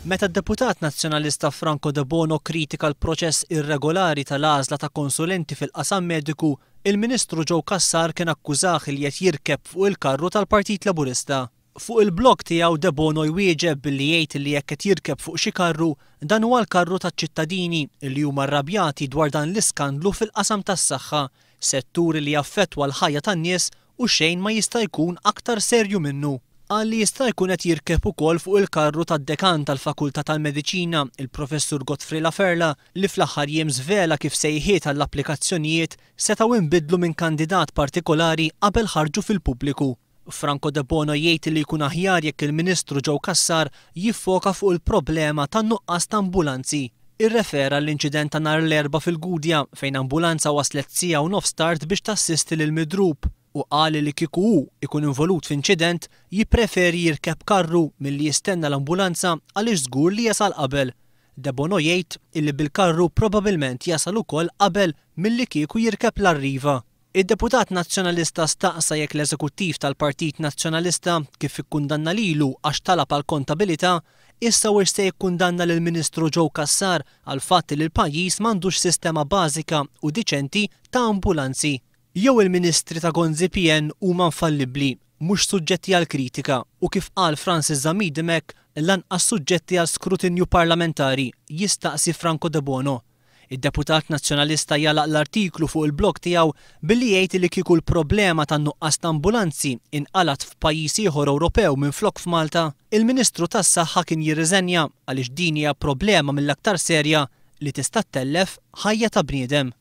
Meta d-deputat Nazzjonalista Franco Debono kkritika l-proċess irregolari tal-għażla ta' konsulenti fil-qasam mediku, il-Ministru Joe Cassar kien akkużah li qed jirkeb fuq il-karru tal-Partit Laburista. Fuq il-blog tiegħu Debono jwieġeb billi jgħid li jekk qed jirkeb fuq xi karru, dan huwa l-karru taċ-ċittadini li huma rrabjati dwar dan l-iskandlu fil-qasam tas-saħħa, settur li jaffettwa l-ħajja tan-nies u xejn ma jista' jkun aktar serju minnu. Qal li jista' jkun qed jirkeb ukoll fuq il-karru tad-Dekan tal-Fakultà tal-Mediċina, il-Professur Godfrey Laferla, li fl-aħħar jiem żvela kif sejħiet għall-applikazzjonijiet setgħu inbidlu minn kandidat partikolari qabel ħarġu fil-pubbliku. Franco Debono jgħid li jkun aħjar jekk il-Ministru Joe Cassar jiffoka fuq il-problema tan-nuqqas ta' ambulanzi. Irrefera għall-inċident ta' nhar l-Erbgħa fil-Gudja fejn ambulanza waslet siegħa u nofs tard biex tassisti lil midrub u qal li kieku hu jkun involut f'inċident jippreferi jirkeb karru milli jistenna l-ambulanza għaliex żgur li jasal qabel. Debono jgħid illi bil-karru probabilment jasal ukoll qabel milli kieku jirkeb l-Arriva. Id-deputat Nazzjonalista staqsa jekk l-Eżekuttiv tal-Partit Nazzjonalista, kif ikkundanna lilu għax talab għall-kontabilità, issa huwiex se jikkundanna lill-Ministru Joe Cassar għall-fatt li l-pajjiż m'għandux sistema bażika u diċenti ta' ambulanzi. Jew il-Ministri ta' Gonzi PN huma infallibbli, mhux suġġetti għal kritika u kif qal Francis Zammit Dimech lanqas suġġetti għal skrutinju parlamentari, jistaqsi Franco Debono. Id-deputat Nazzjonalista jagħlaq l-artiklu fuq il-blog tiegħu billi jgħid li kieku l-problema tan-nuqqas ta' ambulanzi inqalgħet f'pajjiż ieħor Ewropew minflok f'Malta, il-Ministru tas-Saħħa kien jirriżenja għaliex din hija problema mill-aktar serja li tista' ttellef ħajja ta' bniedem.